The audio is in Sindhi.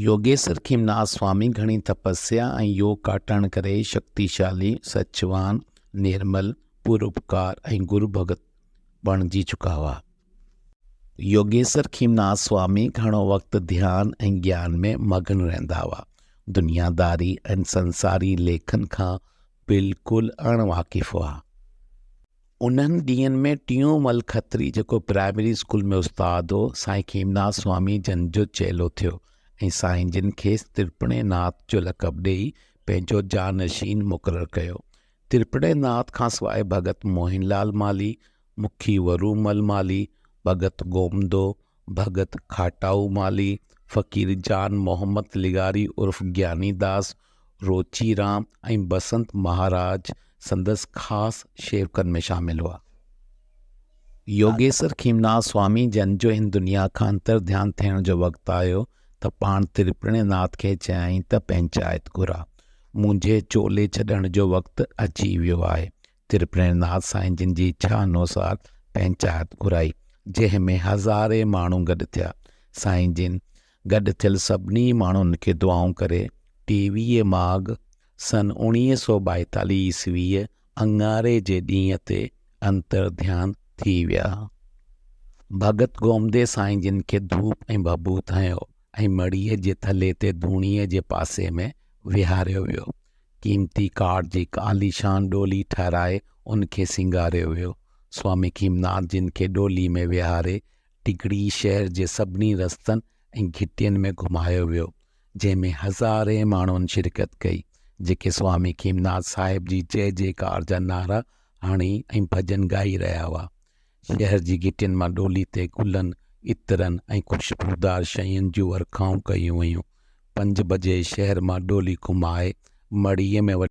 يوگيسر کيمناٿ سوامي گهڻي تپسيا ۽ يوگ ڪاٽڻ ڪري شڪتيشالي، سچوان، نرمل، پراپڪار ۽ گرو ڀڳت بڻجي چڪا هئا. يوگيسر کيمناٿ سوامي گهڻو وقت ڌيان ۽ گيان ۾ مگن رهندا هئا. دنياداري ۽ سنساري ليکن کان بلڪل اڻ واقف هئا. انهن ڏينهن ۾ ٽيون مل کتري جيڪو پرائمري اسڪول ۾ استاد هو، سائين کيمناٿ سوامي جن جو چيلو ٿيو ۽ سائين جن کيس ترپڻي ناٿ جو لقب ڏيئي پنهنجو جانشين مقرر ڪيو. ترپڻي ناٿ کان سواء ڀڳت موهن لال مالهي، مکي ورو مل مالهي، ڀڳت گومدو، ڀڳت کاٽائو مالهي، فقير جان محمد لغاري عرف گياني داس، روچي رام ۽ بسنت مهاراج سندس خاص شيوڪن ۾ شامل هئا. يوگيسر کيمناٿ سوامي جن جو هن دنيا کان انتر ڌيان ٿيڻ جو وقت آيو ته پاڻ ترپڻي ناٿ کي چيائين ته پنچائت گهراء، منهنجي چولي ڇڏڻ جو وقت اچي ويو آهي. ترپريڻناٿ سائين جن جي اڇا انوسار پنچائت گهرائي، جنهن ۾ هزارين ماڻهو گڏ ٿيا. سائين جن گڏ ٿيل سڀني ماڻهن کي دعائون ڪري ٽيويهه ماگهه سن 1942 عيسويء اڱاري جي ڏينهن تي انتر ڌيان ٿي ويا. ڀڳت گومدي سائين جن کي ڌوپ ۽ ڀڀوت هنيو ۽ مڙهيء جي ٿلهي تي ڌوڻيء جي پاسي ۾ ويهاريو ويو. قيمتي ڪاٺ جي هڪ عاليشان ڏولي ٺهرائي ان کي سينگاريو ويو. سوامي کيمناٿ جن کي ڏولي ۾ ويهاري ڊگهڙي شهر جي سڀني رستن ۽ گهٽين ۾ گهمايو ويو، جنهن ۾ هزارين ماڻهن شرڪت ڪئي، جيڪي سوامي کيمناٿ صاحب جي جئه جئڪار جا نعرا هڻي ۽ ڀڄن ڳائي رهيا هئا. شهر جي گهٽين مان ڏولي تي گلن، عطرن ۽ خوشبودار شين جون ورکائون ڪيون ويون. پنج بجي شهر مان ڏولي گهمائي مڙهيء ۾ وٺي.